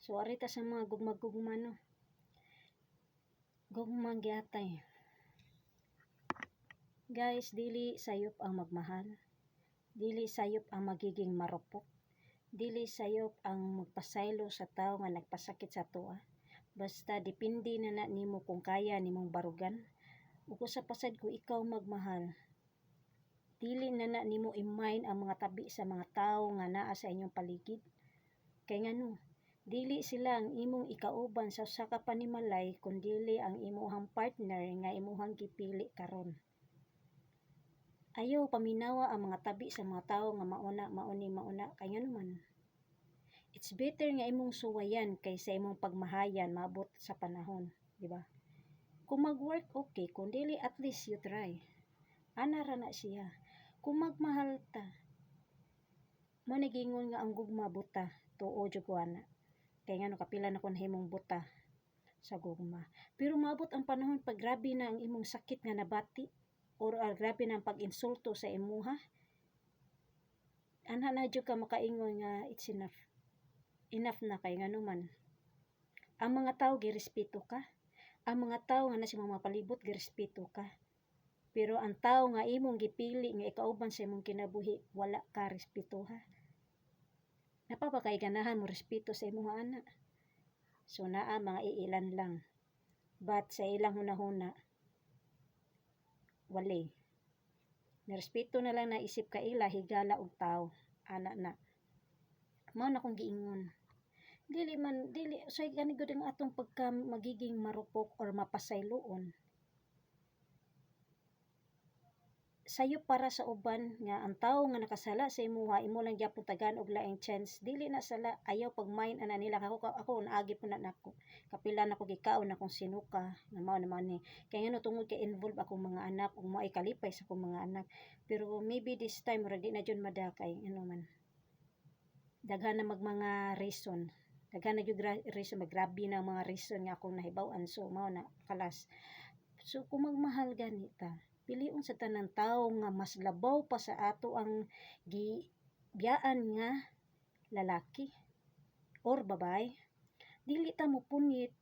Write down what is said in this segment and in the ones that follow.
So ari ta sa mga gugma-gugma, no. Gugmang giatay. Guys, dili sayop ang magmahal. Dili sayop ang magiging marupok. Dili sayop ang magpasaylo sa tao nga nagpasakit sa atoa. Basta depende na na nimo kung kaya nimong barugan. Ug usa pa sad, kung ikaw magmahal, dili na na nimo i-mind ang mga tabi sa mga tawo nga naa sa inyong paligid. Kay ngano, dili sila ang imong ikauban sa usa ka panimalay kun dili ang imuhang partner nga imuhang gipili karon. Ayaw paminawa ang mga tabi sa mga tawo nga mauna, mauni, mauna, kay ngano man, it's better nga imong suwayan kaysa imong pagmahayan maabot sa panahon, di ba? Kung mag-work, okay, kung dili, at least you try. Ana ra na siya. Kung magmahal ta, mo nagingon nga ang gugma buta, tuo jud ko ana. Kay ngano, kapila na ko nahimong buta sa gugma. Pero maabot ang panahon pag grabe na ang imong sakit nga nabati or grabe na ang pag-insulto sa imuha, anha na jud ka makaingon nga it's enough. Enough na, kay ngano man, ang mga tao girespeto ka. Ang mga tao nga nasa mga palibot, girespeto ka. Pero ang tao nga imong gipili nga ikauban sa imong kinabuhi, wala ka respeto ha. Naa pa kay ganahan mo respeto sa imong ana? So naa mga iilan lang. But sa ilang hunahuna, wali. Nirespeto na lang naisip ka ila higala og tao. Ana na. Mao na kong giingon. Dili man dili so gani gud ang atong pagka magiging marupok or mapasayloon. Sayop para sa uban nga ang tawo nga nakasala sa imuha, imo lang gyapon tagaan og laing chance. Dili na sala, ayaw pag-mind ana nila. Ako naagi po na nako. Kapila na ko gikaon akong sinuka nga mao naman ni. Kay ngano, tungod kay involve akong mga anak ug mao'y kalipay sa akong mga anak. Pero maybe this time murag di na jud mada, kay ano man, daghan na mag mga reason. Daghan na jud reason, maggrabe na ang mga reason nga akong nahibaw-an. So mao na kalas. So kung magmahal gani ta, pilion sa tanan tawo nga mas labaw pa sa ato ang gibiyaan nga lalaki or babae. Dili ta mo punit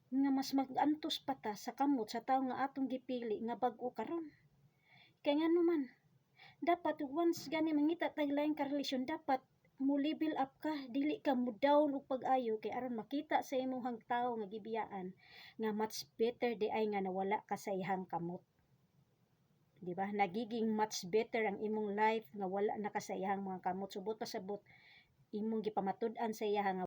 nga mas mag-antos pa ta sa kamot sa tawo nga atong gipili nga bag-o karon. Kay ngano man, dapat once gani mangita tag laing karelasyon, dapat mo level up ka, dili ka mo down og pag-ayo, kay aron makita sa imong tawo nga gibiyaan nga much better di ay nga nawala ka sa iyang kamot. Di ba? Nagiging much better ang imong life nga wala na ka sa iyang mga kamot. Subot pa sabot imong gipamatud-an sa iya nga